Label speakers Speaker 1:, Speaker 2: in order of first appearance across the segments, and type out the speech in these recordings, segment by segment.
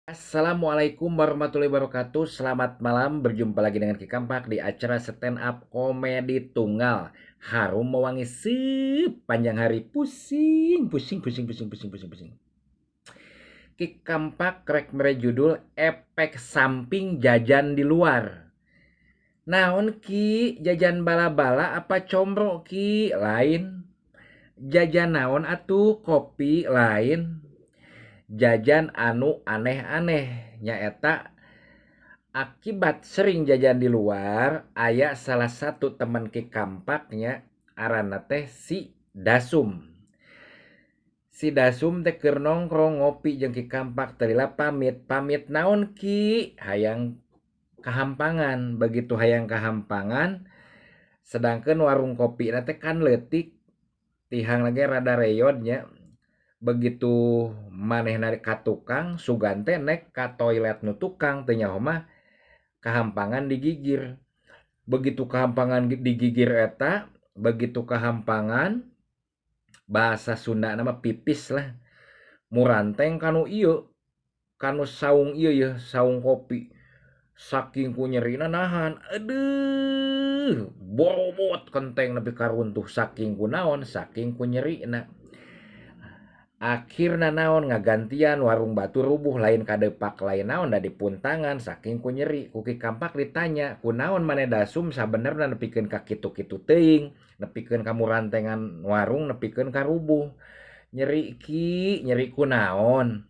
Speaker 1: Assalamualaikum warahmatullahi wabarakatuh. Selamat malam, berjumpa lagi dengan Ki Kampak di acara stand up komedi tunggal. Harum mewangi sepanjang hari. Pusing, pusing, pusing, pusing, pusing, pusing, pusing. Ki Kampak rek mere judul efek samping jajan di luar. Naon Ki, jajan bala-bala apa combro Ki? Lain. Jajan naon atuh? Kopi lain. Jajan anu aneh-aneh nyaeta akibat sering jajan di luar. Aya salah satu teman Ki Kampaknya aranna teh si Dasum. Si Dasum teh keur nongkrong ngopi jeung Ki Kampak, teu lila pamit. Pamit naon Ki? Hayang kahampangan. Begitu hayang kahampangan, sedangkan warung kopi teh kan leutik, tihang lagi rada reyod nya. Begitu manehna ka tukang, sugan teh nek ka toilet nu tukang, teu nyaho mah kahampangan digigir. Begitu kahampangan digigir eta, begitu kahampangan, bahasa Sunda nama pipis lah, muranteng kanu ieu, kanu saung ieu yeuh, saung kopi. Saking ku nyerina nahan, aduh, borobot kenteng nepi ka runtuh saking ku naon, saking ku nyerina. Akhirna naon, ngagantian warung batu rubuh, lain kadepak lain naon, da dipuntangan saking ku nyeri. Ku Ki Kampak ditanya, kunaon maneh Dasum sabenerna nepikeun ka kitu-kitu teuing, nepikeun ka murantengan warung, nepikeun ka rubuh. Nyeri Ki, nyeri kunaon?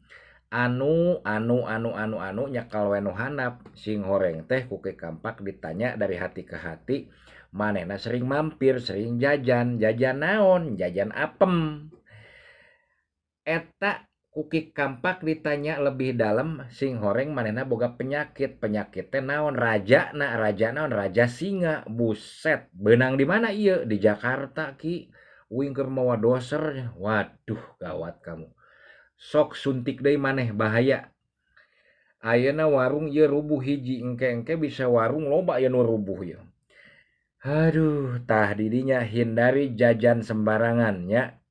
Speaker 1: Anu anu anu anu anu nyakal we nu handap. Sing horeng teh ku Ki Kampak ditanya dari hati ke hati, manehna sering mampir, sering jajan, jajan naon? Jajan apem. Eta ku Ki Kampak ditanya lebih dalam, sing horeng manehna boga penyakit. Penyakit teh naon? Raja na, raja naon? Raja singa. Buset, beunang di mana ieu? Di Jakarta Ki. Uing keur mawa doser. Waduh, gawat kamu. Sok suntik deui maneh, bahaya. Ayeuna warung ieu rubuh hiji, engke-engke bisa warung loba ieu nu rubuh ieu. Aduh, tah didinya hindari jajan sembarangan nya.